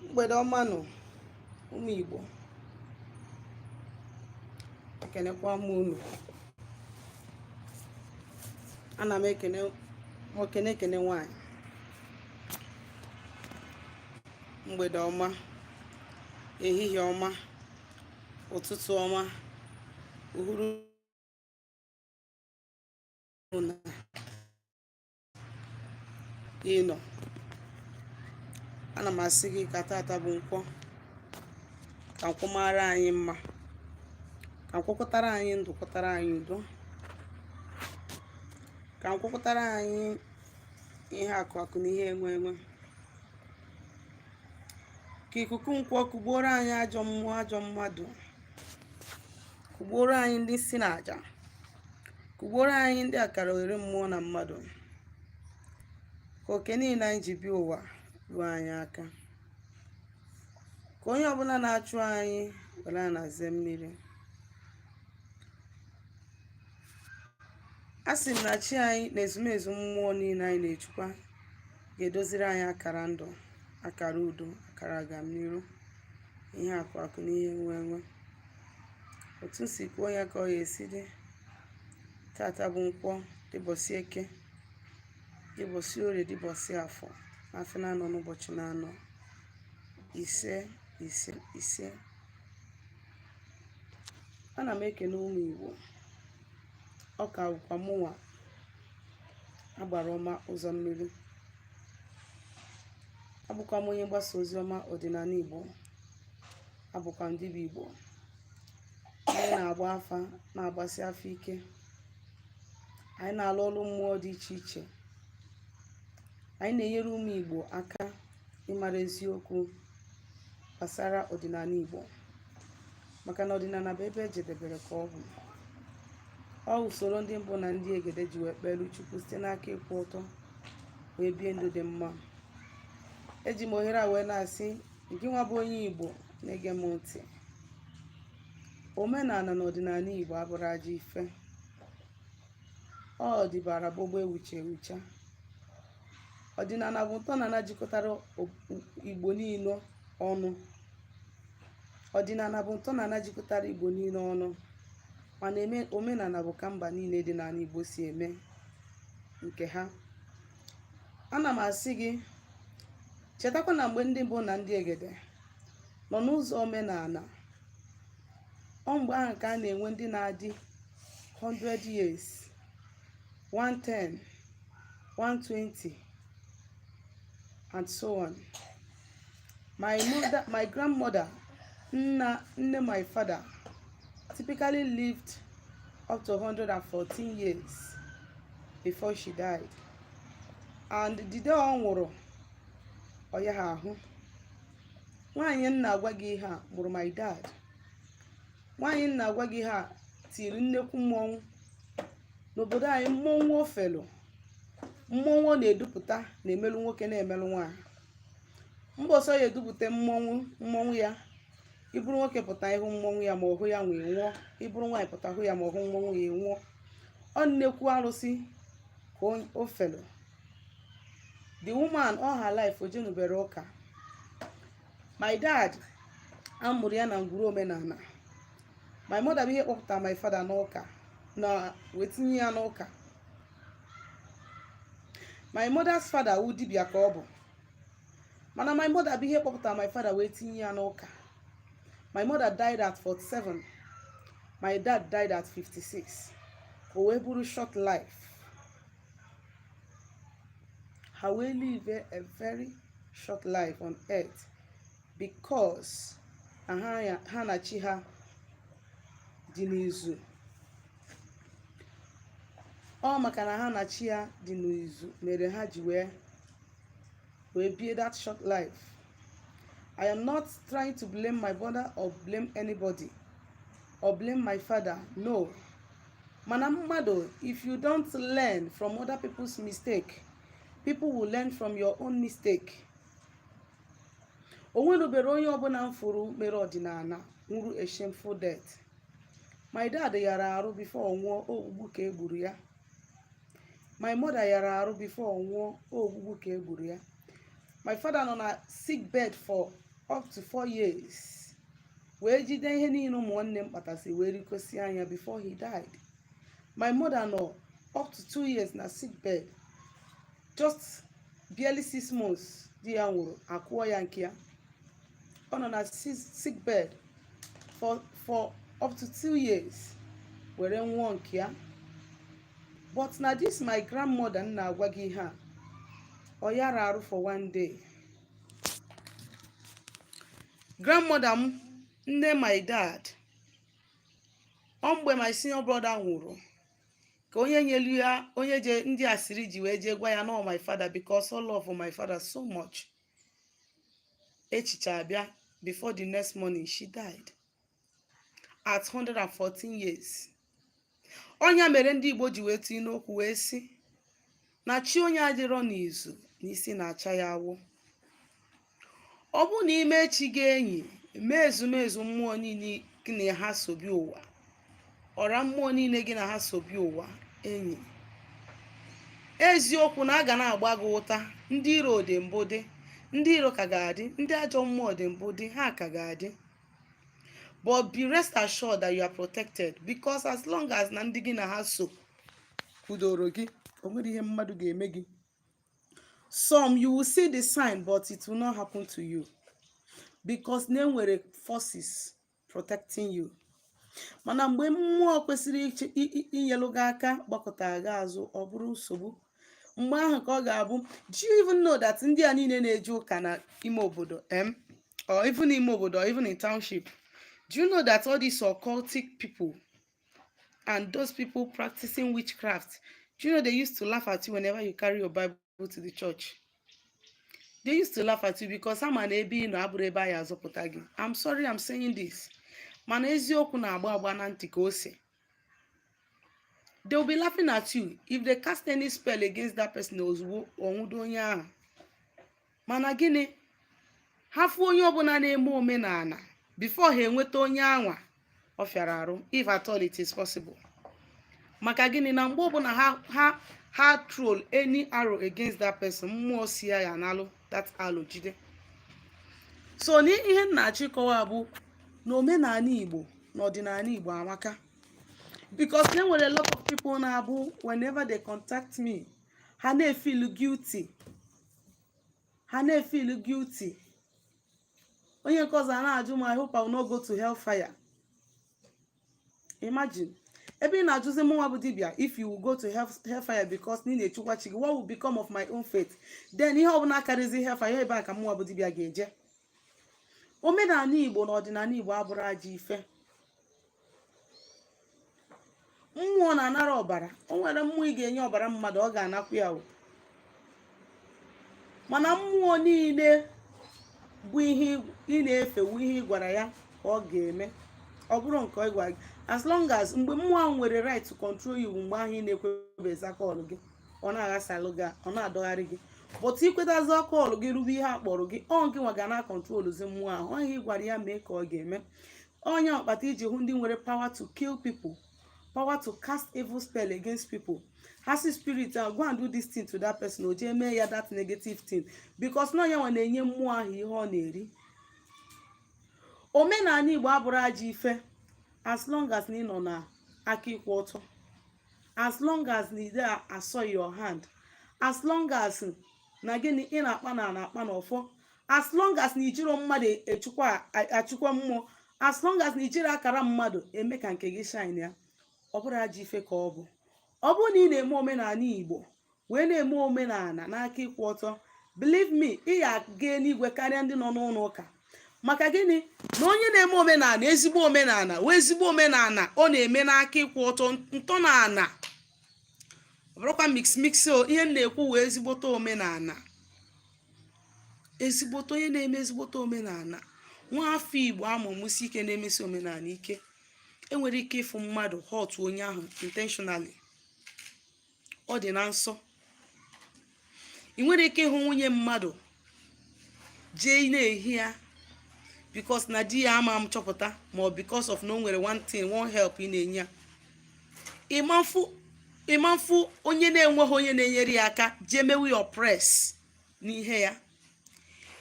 Mgbede ọma nụ, ụmụ Igbo. Ekenekwa m unu. Ana m ekene nwoke, na-ekene nwanyị. Mgbede ọma, ehihie ọma, ụtụtụ ọma, uhuru na ị nọ. Ana m asị gị ka tata bụ Nkwọ, ka Nkwọ mara anyị mma, ka Nkwọ kwụtara anyị ndụ, kwụtara anyị udo, ka Nkwọ kwụtara anyị ihe akụ akụ na ihe enwe enwe, ka ikuku Nkwọ kugbuoro anyị ajọ mmụọ, ajọ mmadụ, kugbuoro anyị ndị si n'aja, kugbuoro anyị ndị akara oghere mmụọ na mmadụ, ka oke niile anyị ji bịa ụwa ruo anyị aka, ka onye ọbụla na-achụ anyị were na-aze mmiri. A sị m na chi anyị na ezumezu mmụọ niile anyị na-echukwa ga-edoziri anyị akara ndụ, akara udo, akara agamniru, ihe akụ akụ na ihe enwe enwe. Otu si kwuo ya ka ọ ya esi dị. Tata bụ Nkwọ, dịbọsị Eke, dịbọsị Orie, dịbọsị Afọ, n'afịa na-anọ n'ụbọchị na-anọ. Ise, ise, ise. Ana m ekene ụmụ Igbo. Ọ ka bụkwa mụnwa, Agbara Ọma Ụzọ Mmiri. Abụkwa m onye mgbasa ozi ọma ọdịnala Igbo. Abụkwa m dibịa Igbo. Anyị na-agba afa, na-agbasi afa ike. Anyị na-alụ ọrụ mmụọ dị iche iche. Anyị na-enyere ụmụ Igbo aka ịmara eziokwu gbasara ọdịnala Igbo, maka na ọdịnala bụ ebe ejedebere ka ọ bụ. Ọ usoro ndị mbụ na ndị egede ji wee kpelu Chukwu site n'aka ịkwụ ọtọ wee bie ndụ dị mma. Eji m ohere a wee na-asị gị nwa bụ onye Igbo na-ege m ntị, omenala na ọdịnala Igbo abụrụ ajọ ife. Ọ dịbara gbogbo ewucha ewucha. Ọdịnala bụ ntọala jikọtara Igbo niile ọnụ. Ọdịnala bụ ntọala jikọtara Igbo niile ọnụ, mana omenala bụ ka mba niile dị n'ala Igbo si eme nke ha. Ana m asị gị chetakwa na mgbe ndị mbụ na ndị egede nọ n'ụzọ omenala, ọ mgbe ahụ ka a na-enwe ndị na-adị 100 years, 110, 120 and so on. My mother, my grandmother, nna nne my father, typically lived up to 114 years before she died, and the day ọ nwụrụ, ọ ya ha ahụ. Nwaanyị m na-agwa gị ihe a mụrụ my dad. Nwaanyị m na-agwa gị ihe a tiri nnekwu mmọnwụ n'obodo anyị. Mmọnwụ ofelu, mmọnwụ ọ na-edupụta na-emelụ nwoke, na-emelụ nwaanyị. Mbọsọ ya edupụta mmọnwụ, mmọnwụ ya, ịbụrụ nwoke pụta ịhụ mmọnwụ ya ma ọ hụ ya nwee nwụọ, ịbụrụ nwaanyị pụta hụ ya ma ọ hụ mmọnwụ ya nwụọ. Ọ nnekwu arụsị ka o felu. The woman, all her life, o jenubere ụka. My dad, amụrụ ya na ngwuru omenala. My mother bụ ihe kpọpụtara my father n'ụka na wee tinye ya n'ụka. My mother's father wụ dibịa ka ọ bụ, mana my mother bụ ihe kpọpụtara my father wee tinye ya n'ụka. My mother died at 47, my dad died at 56. O wee bụrụ short life ha wee live a very short life on earth, because na ha na chi ha dị n'izu. Ọ maka na ha na chi ya dị n'izu mere ha ji wee bie that short life. I am not trying to blame my brother or blame anybody or blame my father, no. Mana mmadụ, if you don't learn from other people's mistake, people will learn from your own mistake. O nwerubere onye ọbụla m fụrụ mere ọdịnala nwụrụ a shameful death. My dad yara arụ before ọ nwụọ, ogbugbu ka e gburu ya. My mother yara arụ before ọ nwụọ, ogbugbu ka e gburu ya. My father nọ na sick bed for up to 4 years wee jide ihe niile ụmụ nwanne m kpatasị wee rikosi anya before he died. My mother nọ up to 2 years na sick bed. Just barely 6 months di ya nwụrụ, akụọ ya nke ya. Ọ nọ na sick bed for up to 2 years were nwụọ nke ya. But na this my grandmother m na-agwa gị ihe a, ọ yara arụ for one day. Grandmother m, nne my dad, ọ mgbe my senior brother nwụrụ ka onye nyelu ya, onye je ndị asịrị ji wee jee gwa ya na my father, because ọ love my father so much. Echiche abịa, before the next morning she died at 114 years. Ọnya mere ndị Igbo ji wee tinye n'okwu wee sị na chi onye adịrọ n'izu na isi na-acha ya awụ. Ọ bụ na ime chi gị enyi, mee ezumezu mmụọ niile gị na ha sobi ụwa, ọra mmụọ niile gị na ha sobi ụwa enyi, eziokwu na a ga na-agba gị ụta. Ndị iro dị mbụ dị, ndị iro ka ga-adị, ndị ajọ mmụọ dị mbụ dị, ha ka ga-adị. But be rest assured that you are protected, because as long as na ndị gị na ha so kwudoro gị, o nwere ihe mmadụ ga-eme gị. Some, you will see the sign, but it will not happen to you because na enwere forces protecting you. Mana mgbe mmụọ kwesịrị inyelu gị aka gbakọtara gị azụ, ọ bụrụ nsogbu. Mgbe ahụ ka ọ ga-abụ. Do you even know that ndị a niile na-eje ụka na ime obodo em or even ime obodo or even in township, do you know that all these occultic people and those people practicing witchcraft, do you know they used to laugh at you whenever you carry your Bible to the church? They used to laugh at you because ha ma na ebe ị nọ abụrụ ebe a ya azọpụta gị. I'm sorry I'm saying this, mana eziokwu na-agba agba na ntị ka ose. They will be laughing at you. If they cast any spell against that person, ozugbo ọnwụdo onye ahụ. Mana gịnị ha fụ onye ọbụla na-eme omenala, before ha enweta onye anwa, ọ fịara arụ, if at all it is possible. Maka gịnị? Na mgbe ọbụla ha throw any arrow against that person, mmụọ si ya ya analụ that arrow jide. So n'ihe m na-achọ ịkọwa bụ na omenala Igbo na ọdịnala Igbo amaka, because e nwere a lot of people na-abụ whenever they contact me, ha na-efeel guilty, ha na-efeel guilty. Onye nke ọzọ a na-ajụ m, "I hope I will not go to hellfire." Imagine ebe ị na-ajụzi mụnwa bụ dibịa if you will go to hellfire because na ị na-echukwa chi gị. What will become of my own faith then? Ihe ọbụla karịzi hellfire, ebe a ka mụnwa bụ dibịa ga-eje. Omenala Igbo na ọdịnala Igbo abụrụ ajọ ife. Mmụọ na-anara ọbara. O nwere mmụọ ị ga-enye ọbara mmadụ, ọ ga-anakwu ya o. Mana mmụọ niile bụ ihe ị na-efe wu ihe ị gwara ya ka ọ ga-eme. Ọ bụrụ nke ọ gwara gị, as long as mgbe mmụọ ahụ nwere right to control you bụ mgbe ahụ ị na-ekwebeza call gị, ọ na-aghasalụ gị, ọ na-adọgharị gị. But ikwetazi call gị, rube ihe a kpọrọ gị, ọ gị nwa ga na controlzi mmụọ ahụ. Ọ ihe ị gwara ya mee ka ọ ga-eme. Onye ọkpata iji hụ ndị nwere power to kill people, power to cast evil spell against people, ha si spirit ahụ, "Go and do this thing to that person," o jee mee ya that negative thing, because na onye nwa na-enye mmụọ ahụ ihe ọ na-eri. Omenala Igbo abụrụ ajọ ife, as long as na ị nọ na aka ịkwụ ọtọ, as long as na ide asọ your hand, as long as na gịnị ị na-akpa na na-akpa n'ọfọ, as long as na ijiro mmadụ echukwa achụkwa mmụọ, as long as na ijiri akara mmadụ eme ka nke gị shine ya. Ọ bụrụ ajọ ife ka ọ bụ. Ọ bụrụ na ị na-eme omenala Igbo wee na-eme omenala n'aka ịkwụ ọtọ, believe me, ị ga-aga eluigwe karịa ndị nọ n'ụlọ ụka. Maka gịnị? Na onye na-eme omenala, ezigbo omenala wee ezigbo omenala ọ na-eme n'aka ịkwụ ọtọ, ntọala, ọ bụrụkwa mix mix o. Ihe m na-ekwu wee ezigbote omenala, ezigbote onye na-eme ezigbote omenala, nwa afọ Igbo amụmụsi ike na-emesi omenala ike, enwere ike ịfụ mmadụ hurt onye ahụ intentionally. Ọ dị na nsọ. Ị nwere ike ịhụ nwunye mmadụ jee na-ehi ya because na di ya ama m chọpụta, ma ọ because of na o nwere one thing, one help ị na-enye ya. Ịma mfu onye na-enweghị onye na-enyere ya aka jee mewe ya oppress n'ihe ya.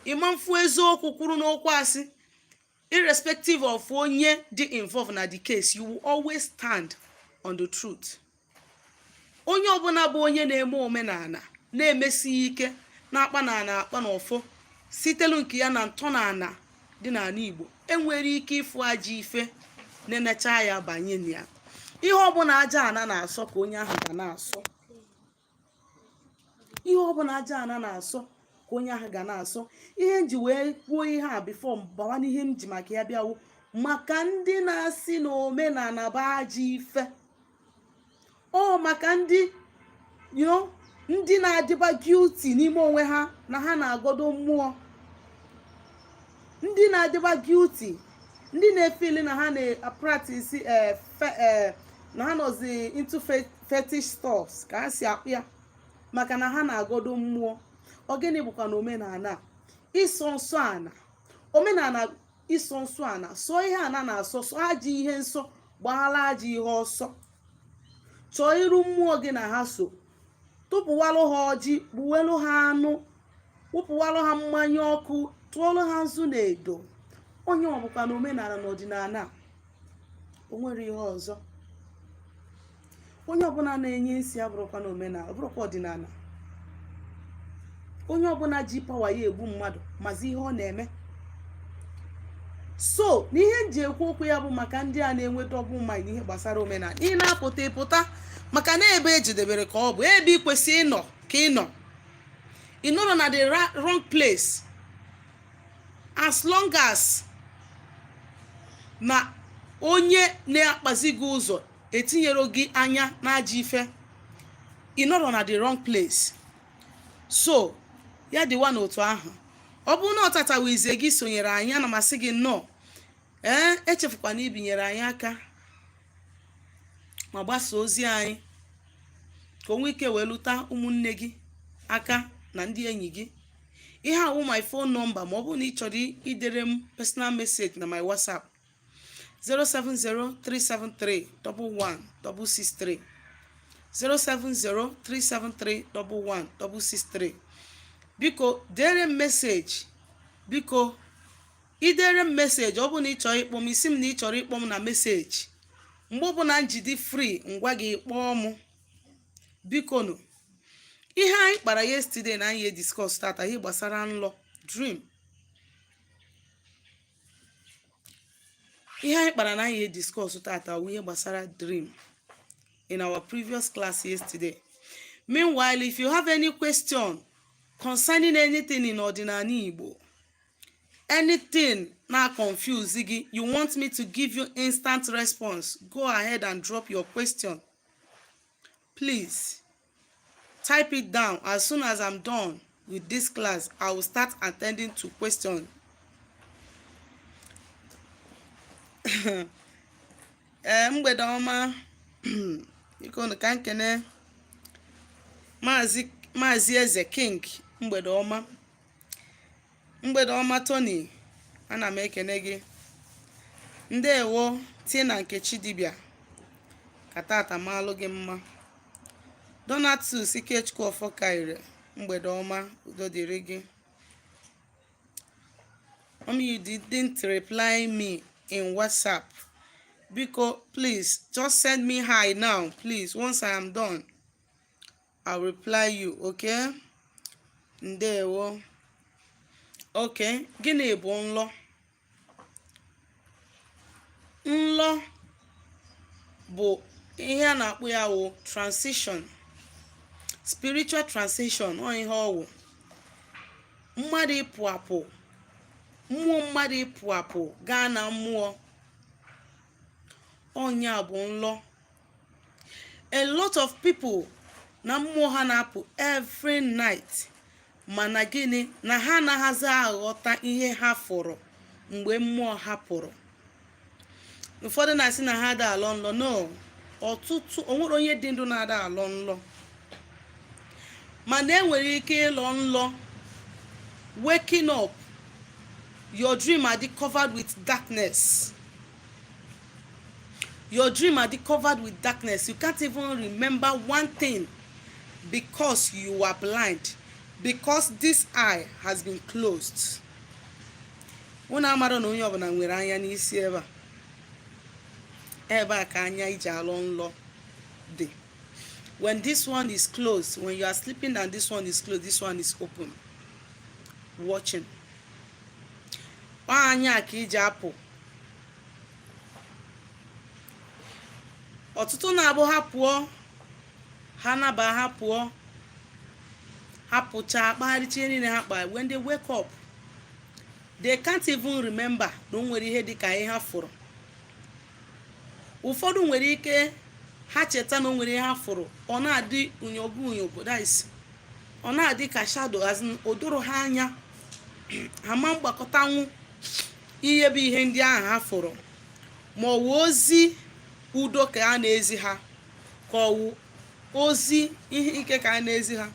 Ịma mfu eziokwu kwuru n'okwu asị. Irrespective of onye dị involved na the case, you will always stand on the truth. Onye ọbụla bụ onye na-eme omenala, na-emesi ike na-akpa na ana, akpa na ọfọ, sitelu nke ya na ntọala dị n'ala Igbo, enwere ike ịfụ ajọ ife na-enecha ya banye na ya. Ihe ọbụla aja ana na-asọ ka onye ahụ ga na-asọ. Ihe ọbụla aja ana na-asọ ka onye ahụ ga na-asọ. Ihe m ji wee kwuo ihe a before bawa n'ihe m ji maka ya bịawo, maka ndị na-asị na omenala bụ ajọ ife, ọ maka ndị ndị na-adịba guilty n'ime onwe ha na ha na-agọdo mmụọ, ndị na-adịba guilty, ndị na-efeeli na ha na-practice na ha nọzi into fetish stuffs, ka ha si akpụ ya, maka na ha na-agọdo mmụọ. Ọ gịnị bụkwa na omenala ịsọ nsọ ana? Omenala ịsọ nsọ ana, sọ ihe ana na-asọ, sọ ajọ ihe nsọ, gbaala ajọ ihe ọsọ, chọọ iru mmụọ gị na ha so, tụpụwalụ ha ọjị, gbuwelu ha anụ, wụpụwalụ ha mmanya ọkụ, tụọlụ ha nzu na edo. Onye ọbụkwa na omenala na ọdịnala a, o nwere ihe ọzọ. Onye ọbụla na-enye nsị abụrụkwa na omenala, ọ bụrụkwa ọdịnala. Onye ọbụla ji power ya egbu mmadụ, mazi ihe ọ na-eme. So na ihe m ji ekwu okwu ya bụ maka ndị a na-enwe double mind ihe gbasara omenala. Ị na-apụta, ịpụta, maka na ebe ejidebere ka ọ bụ ebe ị kwesị ịnọ ka ị nọ. Ị nọrọ na the wrong place as long as na onye na-akpazi gị ụzọ etinyere gị anya n'ajọ ife. Ị nọrọ na the wrong place. So ya dịwa n'otu ahụ. Ọ bụrụ na ọtata wizie gị sonyere anyị, ana m asị gị nnọọ. Ee, echefukwana ibinyere anyị aka ma gbasa ozi anyị ka o nwee ike wee lụta ụmụnne gị aka na ndị enyi gị. Ihe awụ my phone number, ma ọ bụrụ na ị chọrọ idere m personal message na my WhatsApp: 07037311663, 07037311663. Biko dere m message. Biko idere m message. Ọ bụrụ na ị chọrọ ịkpọ m, isi m na ị chọrọ ịkpọ m na message. Mgbe ọbụla njidi free, ngwa gị kpọọ m, biko nụ. Ihe anyị kpara yesterday na anyị discuss tata, ihe gbasara nlọ, dream. Ihe anyị kpara na anyị discuss tata bụ ihe gbasara dream in our previous class yesterday. Meanwhile, if you have any question concerning anything in ọdịnala Igbo, anything na confuse gị, you want me to give you instant response, go ahead and drop your question. Please type it down. As soon as I'm done with this class, I will start attending to question. Ee, mgbede ọma. Biko ka nkene Maazị Eze King. Mgbede ọma, mgbede ọma. Tony, ana m ekene gị. Ndewo. Tie na Nkechi dibịa ka tata maalụ gị mma. Donatus Ikechukwu Ọfọkaire, mgbede ọma, udo dịrị gị. Mommy, you didn't reply me in WhatsApp. Biko, please just send me hi now, please. Once I am done, I'll reply you, okay? Ndewo. Okay, gịnị bụ nlọ? Nlọ bụ ihe a na-akpọ ya wụ transition, spiritual transition. Ọ ihe ọwụ mmadụ ịpụ apụ, mmụọ mmadụ ịpụ apụ gaa na mmụọ. Ọnya bụ nlọ. A lot of people na mmụọ ha na-apụ every night, mana gịnị na ha anaghịzi aghọta ihe ha fụrụ mgbe mmụọ ha pụrụ. Ụfọdụ na-asị na ha ada alọ nlọ. No, ọtụtụ, onwere onye dị ndụ na-ada alọ nlọ, mana enwere ike ịlọ nlọ, waking up, your dream are covered with darkness. Your dream are covered with darkness. You can't even remember one thing because you are blind. Because this eye has been closed. Unu amara na onye ọbụla nwere anya n'isi ebe a. Ebe a ka anya iji alọ nlọ dị. When this one is closed, when you are sleeping and this one is closed, this one is open, watching. Ọ anya ka iji apụ. Ọtụtụ na-abụ ha pụọ, ha naba, ha pụọ, ha pụchaa, kpagharịcha ihe niile ha kpa. When they wake up, they can't even remember na o nwere ihe dị ka ihe ha fụrụ. Ụfọdụ nwere ike ha cheta na o nwere ihe ha fụrụ, ọ na-adị unyogo unyogo, that is, ọ na-adị ka shadow, as in o doro ha anya, ha ma mgbakọtanwu ihe bụ ihe ndị ahụ ha fụrụ, ma ọ wụ ozi udo ka a na-ezi ha, ka ọ wụ ozi ihe ike ka a na-ezi ha,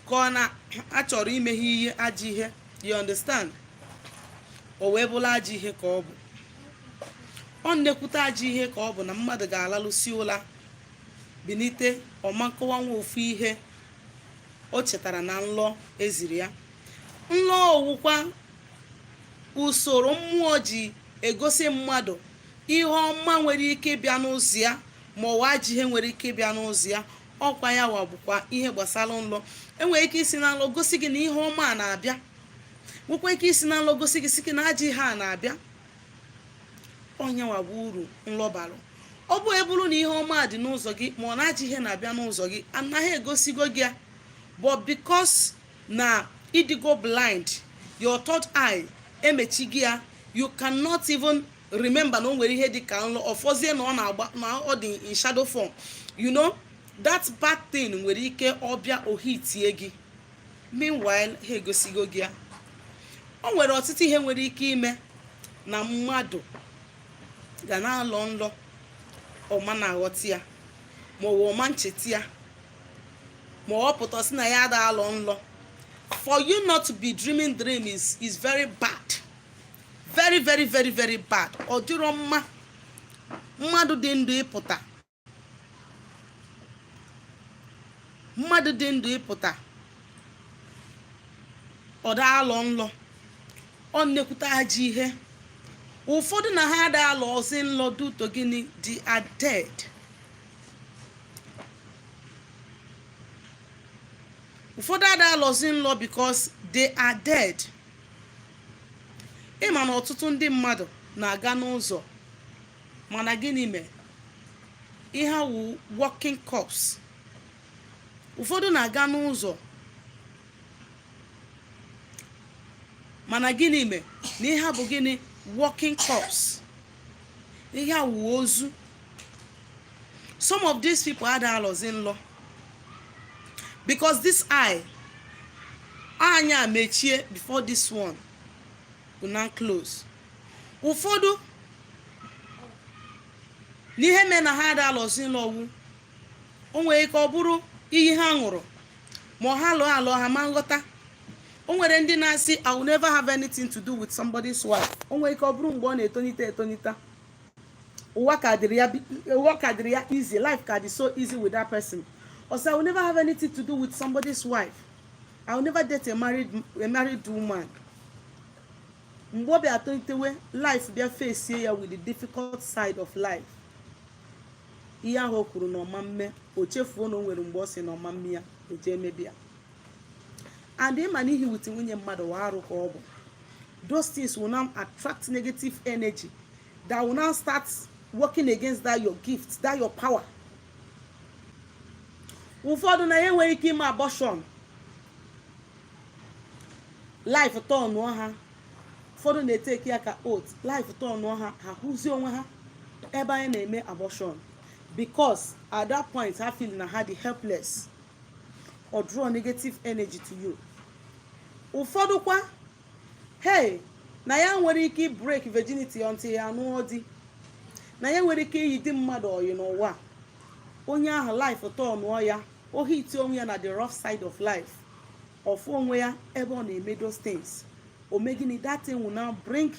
ka ọ na a chọrọ ime ha ihe, ajọ ihe. You understand? O wee bụrụ ajọ ihe ka ọ bụ. Ọ nnekwute ajọ ihe ka ọ bụ na mmadụ ga-alalụsi ụla, bilite, ọma nkọwanwa ofu ihe o chetara na nlọ eziri ya. Nlọ owukwa usoro mmụọ ji egosi mmadụ ihe ọma nwere ike ịbịa n'ụzọ ya, ma ọ wụ ajọ ihe nwere ike ịbịa n'ụzọ ya. Ọkwa ya wa bụkwa ihe gbasara nlọ. Enwere ike isi na nlọ gosi gị na ihe ọma a na-abịa, nwekwa ike isi na nlọ gosi gị, si gị na ajọ ihe a na-abịa. Onyenwa bụ uru nlọ bara. Ọ bụ eburu na ihe ọma dị n'ụzọ gị, ma ọ na ajọ ihe na-abịa n'ụzọ gị, anaghị egosigo gị ya. But because na ịdịgo blind, your third eye emechighị ya, you cannot even remember na o nwere ihe dị ka nlọ. Ọfọzie na ọ na-agba na ọ dị in shadow form. That bad thing nwere ike ọbịa ohitie gị. Meanwhile, ha egosigo gị ya. O nwere ọtụtụ ihe nwere ike ime na mmadụ ga na-alọ nlọ, ọma na-aghọta ya, ma ọ bụ ọma ncheta ya, ma ọ pụta sị na ya ada alọ nlọ. For you not to be dreaming dream is very bad, very, very, very, very bad. Ọ dịrọ mma mmadụ dị ndụ ịpụta, mmadụ dị ndụ ịpụta, ọ da alọ nlọ. Ọ nnekwute ajọ ihe. Ụfọdụ na ha ada alọ ozi nlọ due to gịnị? They are dead. Ụfọdụ ada alọzi nlọ because they are dead. Ịma na ọtụtụ ndị mmadụ na-aga n'ụzọ, mana gịnị mee ihe wụ walking corpse? Ụfọdụ na-aga n'ụzọ, mana gịnị mee na ihe bụ gịnị? Walking corpse. Ihe a wụ ozu. Some of these people ada alọzi nlọ because this eye, anya mechie before this one will now close. Ụfọdụ n'ihe mee na ha ada alọzi nlọ wụ o nwere ike ọ bụrụ iyi ha ṅụrụ, ma ọ ha lụọ alụọ, ha ma nghọta. O nwere ndị na-asị, "I will never have anything to do with somebody's wife." O nwere ike ọ bụrụ mgbe ọ na-etonite etonite, ụwa ka dịrị ya, ụwa ka dịrị ya easy, life ka dị so easy with that person. Ọ sị, "I will never have anything to do with somebody's wife. I will never date a married woman." Mgbe ọ bịa tonitewe, life bịa face ya with the difficult side of life. Ihe ahụ o kwuru na ọma mme, o chefuo na o nwere mgbe ọ sị na ọma mme ya, o jee mebi ya. And ịma na ihe with nwunye mmadụ wa arụ ka ọ bụ. Those things will now attract negative energy that will now start working against that your gift, that your power. Ụfọdụ na ya enweghị ike ime abortion, life tọnụọ ha. Ụfọdụ na-eteki ya ka oath. Life tọnụọ ha, ha hụzie onwe ha ebe anyị na-eme abortion, because at that point ha feel na ha dị helpless or draw negative energy to you. Ụfọdụ kwa, hey, na ya nwere ike break virginity until ya anụọ di, na ya nwere ike iyi di mmadụ oyi n'ụwa. Onye ahụ, life tọnụọ ya, o hit onwe ya na the rough side of life, ọfụ onwe ya ebe ọ na-eme those things. O mee gịnị? That thing will now bring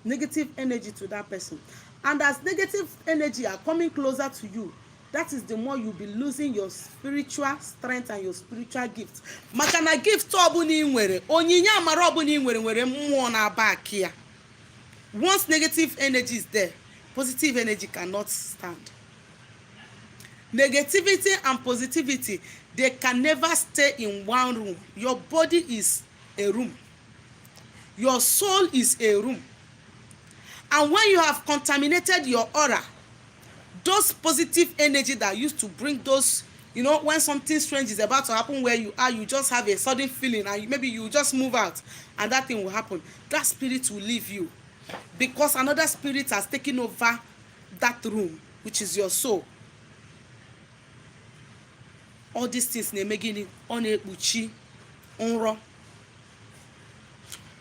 negative energy to that person, and as negative energy are coming closer to you, That is the more you be losing your spiritual strength and your spiritual gift, maka na gift ọbụla ị nwere, onyinye amara ọbụla ị nwere, nwere mmụọ na-aba aki ya. Once negative energy is there, positive energy cannot stand. Negativity and positivity, they can never stay in one room. Your body is a room, your soul is a room, and when you have contaminated your aura, those positive energy that used to bring those, when something strange is about to happen where you are, you just have a sudden feeling and maybe you just move out and that thing will happen, that spirit will leave you because another spirit has taken over that room, which is your soul. All these things na-eme gịnị? Ọ na-ekpuchi nrọ,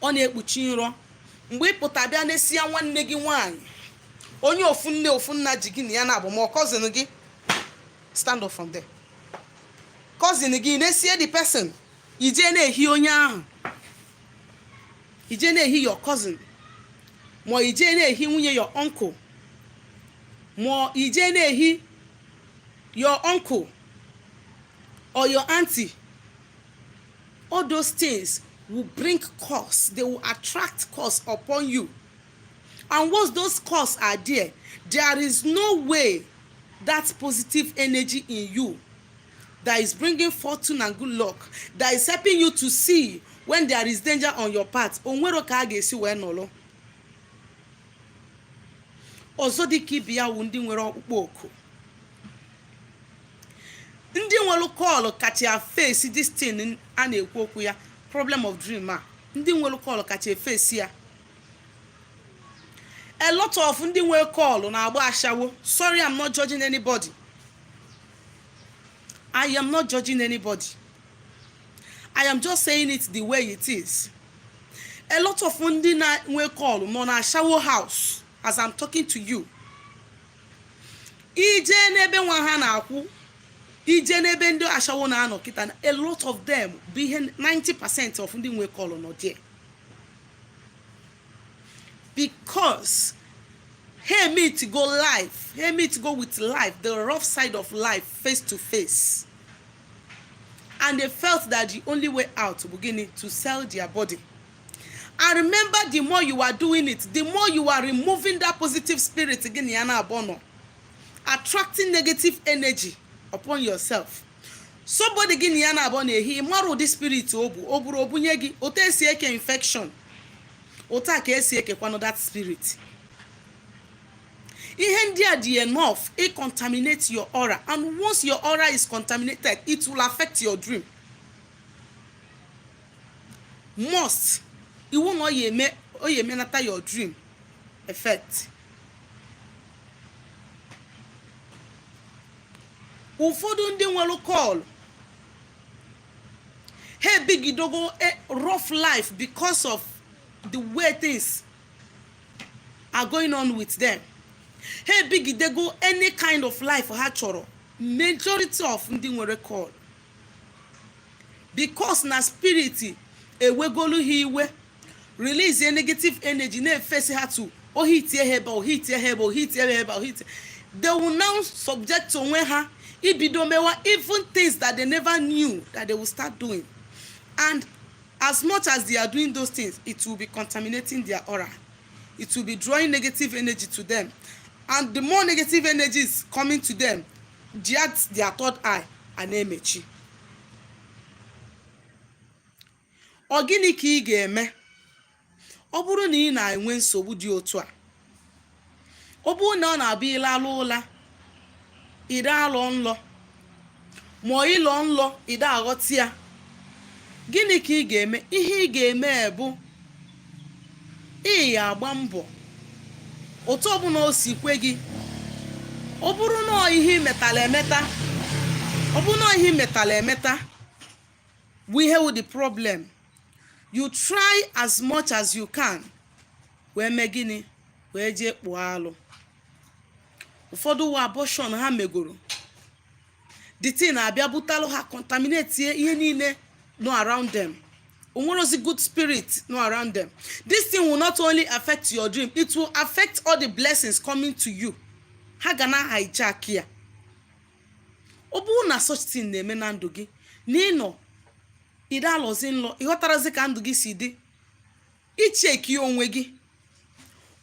ọ na-ekpuchi nrọ. Mgbe ị pụta bịa n'esia nwanne gị nwaanyị, onye ofu nne ofu nna ji gị na ya na-abụ, ma ọ cousin gị, stand up from there, cousin gị na-esie the person, ije na-ehi onye ahụ, ije na-ehi your cousin, ma ije na-ehi nwunye your uncle, ma ije na-ehi your uncle or your auntie, all those things will bring curse. They will attract curse upon you, and once those curse are there, there is no way that positive energy in you that is bringing fortune and good luck, that is helping you to see when there is danger on your path, onwero ka a ga-esi wee nọrọ. Ọzọ dịka ibe ya wụ ndị nwere ọkpụkpọ oku, ndị nwere call kacha face this thing a na-ekwu okwu ya, problem of dream a. Ndị nwere call kacha face ya. A lot of ndị nwere call na-agba ashawo. Sorry, I'm not judging anybody. I am not judging anybody. I am just saying it the way it is. A lot of ndị na-nwe call nọ na ashawo house as I'm talking to you. Ije n'ebe nwa ha na-akwụ, ije n'ebe ndị ashawo na-anọ kịta, a lot of them bụ ihe 90% of ndị nwe call nọ there because ha meet go life, ha meet go with life, the rough side of life, face to face, and they felt that the only way out bụ gịnị? To sell their body. And remember, the more you are doing it, the more you are removing that positive spirit gịnị ya na-abụ nọ, attracting negative energy upon yourself. Somebody gịnị ya na-abụ na-ehi, mara ụdị spirit o bu, o buru obunye gị. Otu esi eke infection, otu a ka esi ekekwanụ that spirit. Ihe ndị a dị enough i contaminate your aura, and once your aura is contaminated, it will affect your dream. Must iwu na ọ ya eme, ọ ya emenata your dream effect. Ụfọdụ ndị nwere call, ha ebigidogo a rough life because of the way things are going on with them. Ha ebigidego any kind of life ha chọrọ. Majority of ndị nwere call, because na spirit ewegolu ha iwe, release a negative energy na-efesi ha to ohitie ha ebe, ohitie ha ebe, ohitie ha ebe, ohitie. They will now subject onwe ha ibido mewa even things that they never knew that they will start doing, and as much as they are doing those things, it will be contaminating their aura. It will be drawing negative energy to them, and the more negative energy is coming to them, their third eye a na-emechi. Ọ gịnị ka ị ga-eme ọ bụrụ na ị na-enwe nsogbu dị otu a? Ọ bụrụ na ọ na-abịa ịlalụ ụla, ịda alọ nlọ, ma ịlọ nlọ ịda aghọta ya, gịnị ka ị ga-eme? Ihe ị ga-eme bụ ị ga-agba mbọ otu ọbụla o si kwe gị. Ọ bụrụ na ihe ị metala emeta, ọ bụrụ na ihe ị metala emeta bụ ihe wụ the problem, you try as much as you can wee mee gịnị? Wee jee kpụọ alụ. Ụfọdụ wa abortion ha megoro, the thing na-abịa butalụ ha, contaminate ihe niile nọ around them. Onwerozi good spirit nọ around them. This thing will not only affect your dream, it will affect all the blessings coming to you. Ha ga na hijack ya. Ọ bụrụ na such thing na-eme na ndụ gị, na ịnọ ide alọzi nlọ, ịghọtarazi ka ndụ gị si dị, icheki onwe gị.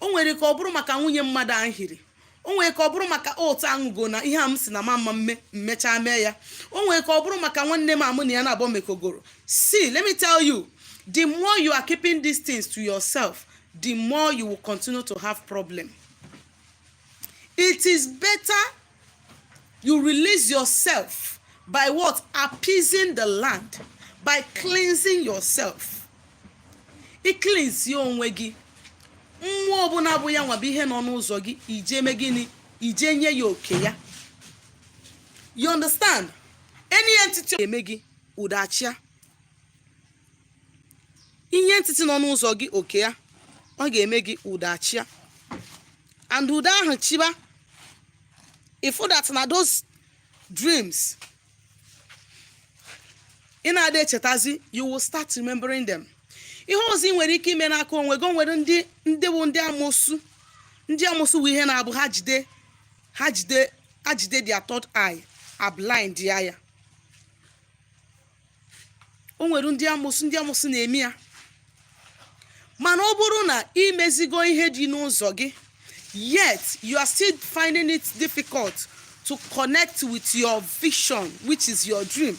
O nwere ka ọ bụrụ maka nwunye mmadụ ahụ hiri, o nwere ka ọ bụrụ maka otu aṅụgo na ihe a m si na mama mme mmechaa mee ya, o nwere ka ọ bụrụ maka nwanne m amụ na ya na-abọ mekogoro. See, let me tell you, the more you are keeping these things to yourself, the more you will continue to have problem. It is better you release yourself by what? Appeasing the land, by cleansing yourself. I cleanse onwe gị, mmụọ ọbụla bụ ya nwa bụ ihe nọ n'ụzọ gị, ije mee gịnị? Ije nye ya oke ya. You understand? Any entity eme gị ụdachia, ihe entity nọ n'ụzọ gị oke ya, ọ ga-eme gị ụdachia. And ụda ahụ chiba, ifu that na those dreams ị na-ada echetazi, you will start remembering them. Ihe ọzọ ị nwere ike ime n'aka onwe gị, o nwere ndị bụ ndị amosu. Ndị amosu bụ ihe na-abụ ha jide their third eye, a blind ya. Ya o nwere ndị amosu, ndị amosu na-eme ya. Mana ọ bụrụ na imezigo ihe dị n'ụzọ gị, yet you are still finding it difficult to connect with your vision, which is your dream,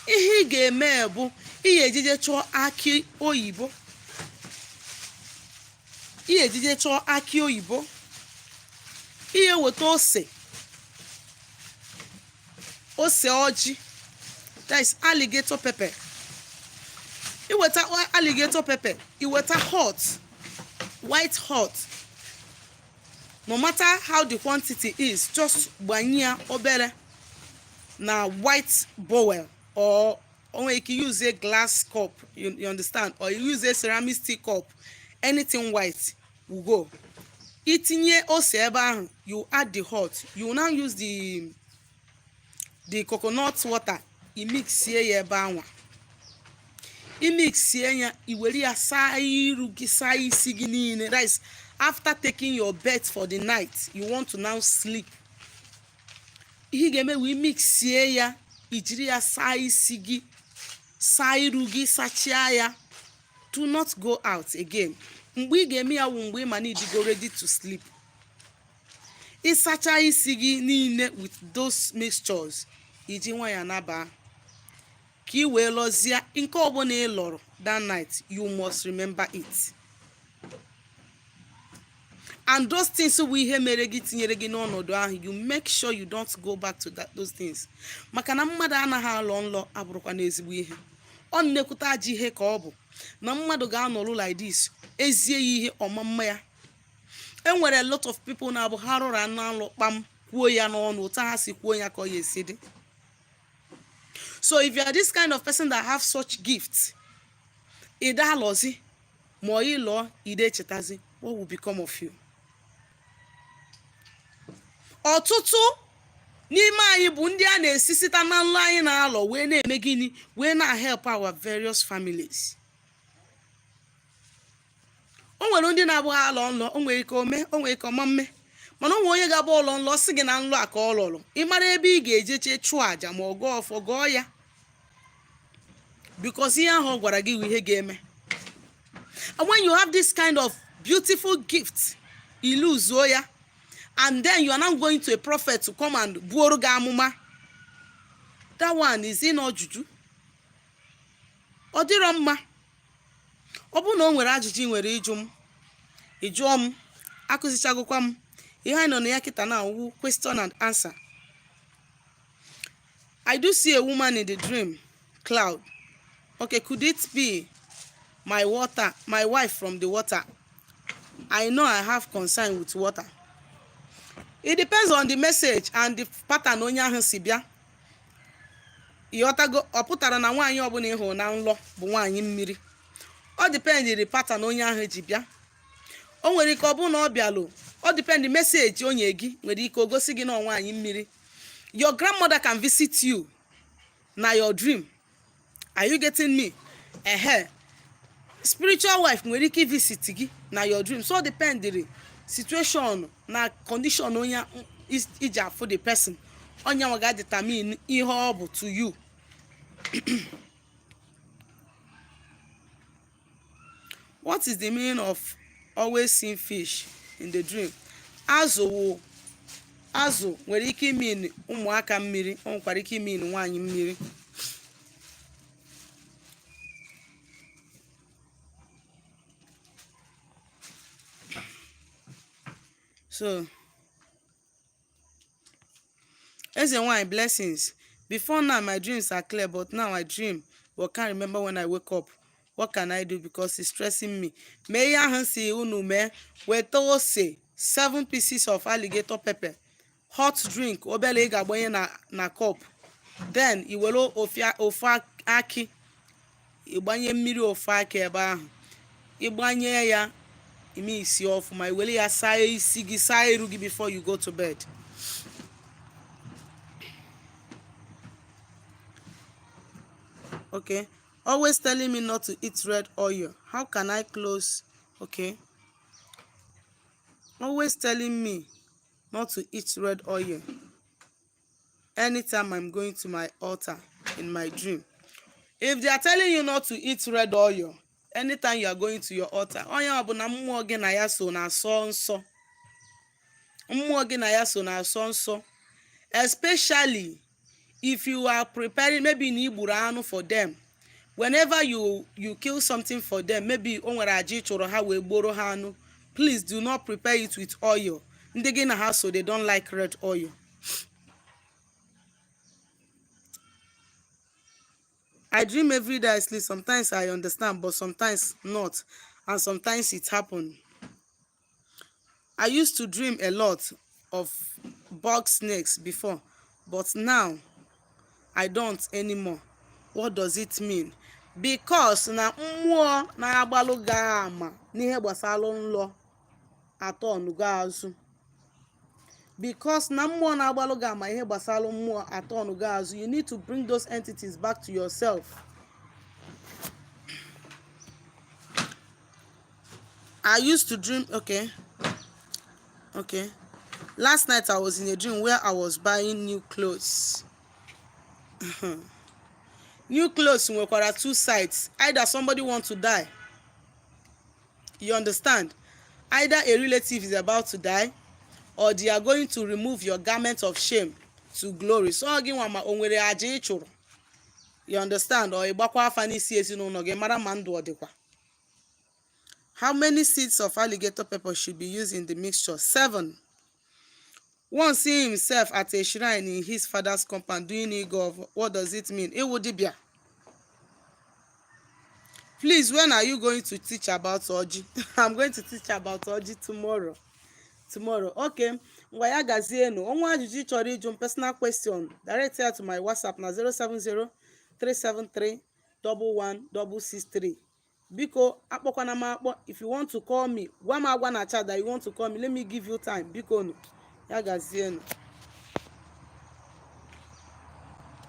ihe ị ga-eme bụ ị ga-ejije chọọ akị oyibo. Ị ga-ejije chọọ akị oyibo, ị ga-eweta ose, ose ọjị, that is alligator pepper. Iweta alligator pepper, iweta hot, white hot, no matter how the quantity is, just gbanye ya obere na white bowl, or o nwere ike use a glass cup, you understand, or you use a ceramic tea cup, anything white will go. Itinye ose ebe ahụ, you add the hot, you will now use the coconut water, imixie ya ebe anwa. Imixie ya, i were ya saa iru gị, saa isi gị niile. That is after taking your bath for the night, you want to now sleep. Ihe ị ga-eme wee mixie ya, ijiri ya saa isi gị, saa iru gị, sachaa ya. Do not go out again. Mgbe ị ga-eme ya wụ mgbe ị ma na ịdịgo ready to sleep. Ịsacha isi gị niile with those mixtures, iji nwayọ naba ka ị wee lọzie. Nke ọbụla ị lọrọ that night, you must remember it, and those things bụ ihe mere gị, tinyere gị n'ọnọdụ ahụ. You make sure you don't go back to those things, maka na mmadụ anaghị alọ nlọ abụrụkwa n'ezigbo ihe. Ọ nnekwute ajọ ihe ka ọ bụ na mmadụ ga-anọrụ like this, ezie ya ihe ọma mma ya. Enwere a lot of people na-abụ ha rụrụ anụ alụ kpam, kwuo ya n'ọnụ, otu ha si kwuo ya ka ọ ya esi dị. So if you are this kind of person that have such gift, ị alọzi ma ọ ị lụọ, ide echetazi, what will become of you? Ọtụtụ n'ime anyị bụ ndị a na-esi site na nlọ anyị na-alọ wee na-eme gịnị? Wee na-help our various families. O nwere ndị na-abụghị alọ nlọ, o nwere ike ome, o nwere ike ọma mme, mana o nwere onye ga-abụ ụlọ nlọ sị gị na nlọ a ka ọ lọrọ. Ị mara ebe ị ga-eje chee chụọ àjà ma ọ gọọ ọfọ, gọọ ya, because ihe ahụ ọ gwara gị bụ ihe ga-eme. And when you have this kind of beautiful gift, iluzuo ya, and then you are now going to a prophet to come and buoro gị amụma, that one is in ọjụjụ. Ọ dịrọ mma. Ọ bụrụ na o nwere ajụjụ ị nwere ịjụ m, ị jụọ m. Akụzichagokwa m ihe anyị nọ na ya kịta na awụ question and answer. I do see a woman in the dream cloud. Okay, could it be my water, my wife from the water? I know I have concern with water. It depends on the message and the pattern onye ahụ si bịa. Ịghọtago? Ọ pụtara na nwaanyị ọbụla ị hụrụ na nlọ bụ nwaanyị mmiri. Ọ dependịrị pattern onye ahụ ji bịa. O nwere ike ọ bụrụ na ọ bịalụ, ọ depend message onye gị nwere ike o gosi gị na ọ nwaanyị mmiri. Your grandmother can visit you na your dream. Are you getting me? Ehe, spiritual wife nwere ike visit gị na your dream. So dependịrị situation na condition onye iji afụ the person. Ọ nya nwa ga-determine ihe ọ bụ to you. What is the meaning of always seeing fish in the dream? Azụ wụ azụ nwere ike imean ụmụaka mmiri, o nwekwara ike imean nwaanyị mmiri. So Eze nwanyị, blessings. Before now, my dreams are clear, but now I dream but can't remember when I wake up. What can I do because it's stressing me? Mee ihe ahụ si unu mee. Weta ose, seven pieces of alligator pepper, hot drink obere ị ga-agbanye na cup. Then i were ofu akị, ịgbanye mmiri ofu akị ebe ahụ, ịgbanye ya, ime isi ọfụma, i were ya saa isi gị, saa iru gị before you go to bed. Okay, always telling me not to eat red oil. How can I close? Okay, always telling me not to eat red oil anytime I'm going to my altar in my dream. If they are telling you not to eat red oil anytime you are going to your altar, onye ọ bụ na mmụọ gị na ya so na-asọ nsọ, mmụọ gị na ya so na-asọ nsọ, especially if you are preparing, maybe na i gburu anụ for them. Whenever you kill something for them, maybe o nwere aja ị chụrụ ha wee gboro ha anụ, please do not prepare it with oil. Ndị gị na ha so, they don't like red oil. I dream every day I sleep. Sometimes I understand, but sometimes not. And sometimes it happen. I used to dream a lot of bug snakes before, but now I don't anymore. What does it mean? Because na mmụọ na-agbalụ gị ama n'ihe gbasara nlọ atọnụgo azụ. Because na mmụọ na-agbalụ gị ama ihe gbasara mmụọ atọnụgo azụ, you need to bring those entities back to yourself. I used to dream, okay. Last night I was in a dream where I was buying new clothes. New clothes nwekwara two sides. Either somebody want to die. You understand? Either a relative is about to die or they are going to remove your garment of shame to glory. So ọ gị nwa ma o nwere aja ị chụrụ. You understand? Or ịgbakwa afa n'isi ezinụlọ gị mara ma ndụ ọ dịkwa. How many seeds of alligator pepper should be used in the mixture? Seven. One seeing himself at a shrine in his father's compound doing ịgọ, what does it mean? Ịwụ dibịa. Please, when are you going to teach about Oji? I'm going to teach about Oji tomorrow. Tomorrow. Okay. Ngwa, ya gazienụ. O nwee ajụjụ ị chọrọ ịjụ m, personal question, direct ya to my WhatsApp na 070 373 11663. Biko akpọkwana m akpọ. If you want to call me, gwa m agwa na chat that you want to call me. Let me give you time. Biko nụ, ya gazienụ.